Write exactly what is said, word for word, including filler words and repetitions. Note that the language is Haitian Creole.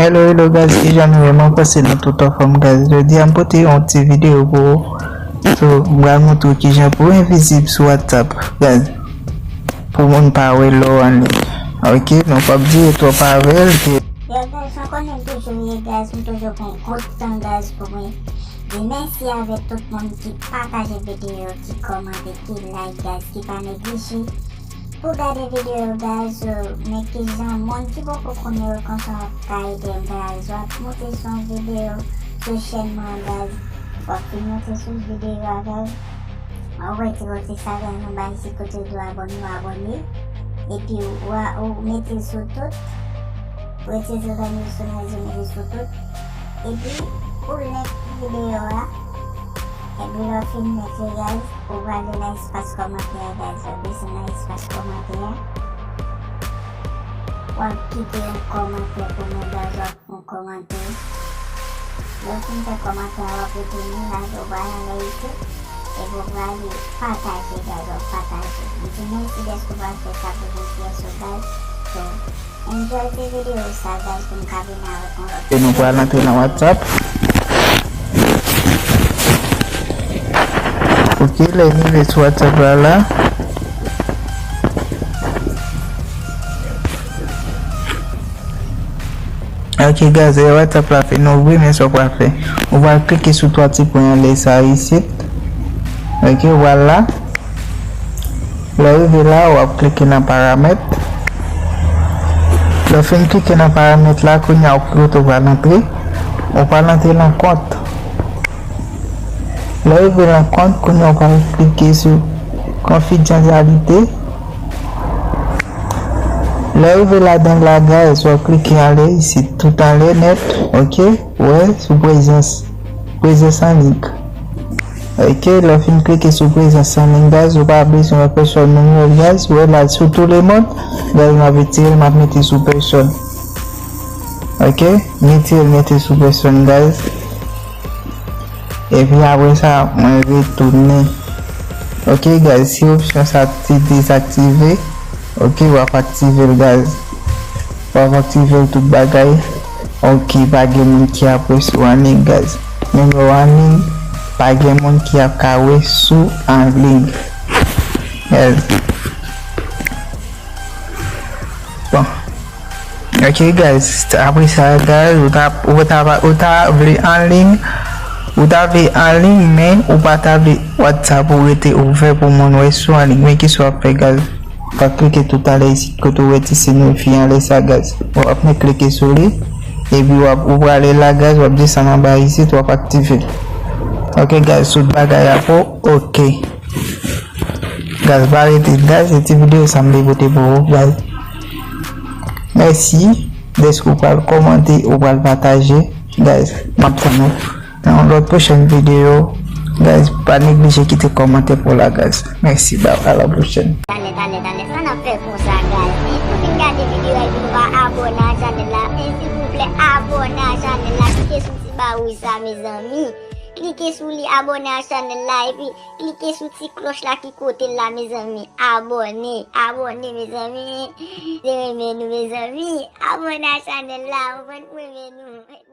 Hello, hello guys, kijan nou ye? Mwen panse nou tout anfòm guys. Jodi a m pote yon ti videyo pou ou. So, m pral montre w kijan pou w envizib sou WhatsApp guys. Pou moun pa wè lè w anliy. Ok, nou p ap dire twòp avè l ke Yo guys, nou konnen m toujou ye guys, m toujou pran gwo tan guys pou mwen di mèsi avèk tout moun ki pataje videyo, ki kòmante, ki like guys, ki pa neglije pou gade videyo guys. So, men kijan moun ki poko konnen yo konsa w ap ka ede m guys. W ap monte sou yon videyo sou chèn mwen guys. W ap fin monte sou videyo a guys. W ap wè ti bòti sa guys, anba isit kote w di w abòne, w abòne. Epi w a, ou mete l sou tout. Ou retire sou zanmi sou rezon mete sou tout. Epi ou like videyo a. Epi lè w fin like li guys, ou prale nan espas kòmantè a guys. W ap desann nan espas kòmantè a. W ap kite yon kòmantè pou mwen guys. W ap fè yon kòmantè. Lè w fin fè kòmantè a, w ap retounen la, w pral anlè isit. Epi w prale pataje guys, w ap pataje. M di mèsi dèske w pral fè sa pou jodi a so guys. So, enjoy ti videyo sa guys pou m ka vini avèk yon lòt. E nou pral antre nan WhatsApp. Ok, lè n rive sou WhatsApp la la. Ok guys, e WhatsApp la fin ouvri, men sa w pral fè. Ou pral klike sou twa ti pwen anlè sa isit. Ok, w pral la. Lè w rive la, w ap klike nan paramèt. Lè w fin klike nan paramèt la, kounye a w kote w pral antre. Ou pral antre nan kont. Lè w rive nan kont, kounye a w pral klike sou konfidansyalite. Lè w rive ladan l la, guys, w ap klike anlè isit, tout anlè nèt, ok? Ou wè, sou prezans, prezans an liy. Ok, lè w fin klike sou prezans an liy, guys, ou pa bezwen wè pèsòn menm wè l, guys. Ou wè la, sou tout le monde, guys, m ap retire l, m ap mete sou pèsòn. Ok, m retire l, mete sou pèsòn, guys. Epi apre sa, mwen retounen. Ok, guys, si opsyon sa te dezaktive, ok, w ap aktive l, guys. W ap aktive l tout bagay. Ok, pa gen moun ki ap wè sou anliy, guys. Menm lè w anliy, pa gen moun ki ap ka wè sou anliy, guys. Bon. Ok, guys. Apre sa, guys, ou ta, ou ta, ou ta vle anliy, ou ta vle anliy, men ou pa ta vle WhatsApp ou rete ouvè pou moun wè sou anliy. Men kisa w ap fè, guys? W ap klike tout anlè isit kote w wè ti siy fi anlè sa, guys. W ap men klike sou li. Epi w ap, ou prale la, guys, w ap desann anba isit, w ap aktive l. Ok, guys, tout bagay a bon. Ok. Guys, pa rete, guys, se ti videyo sa m te pote pou ou, guys. Mèsi dèske ou pral kòmante, ou pral pataje, guys. M ap tann ou nan yon lòt pwochèn videyo. Guys, pa neglije kite kòmantè pou la, guys. Mèsi, bye, à la prochaine. Talè, talè, talè, sa n ap fè konsa, guys? Nou fin gade videyo a, epi nou pa abòne a chanèl la. Men silvouplè, abòne a chanèl la. Klike sou ti ba wouj sa, mezanmi. Klike sou li, abòne a chanèl la, epi klike sou ti klòch la ki kote l la, mezanmi. Abòne, abòne, mezanmi. Se renmen nou, mezanmi. Abòne a chanèl la, ou konprann, renmen nou.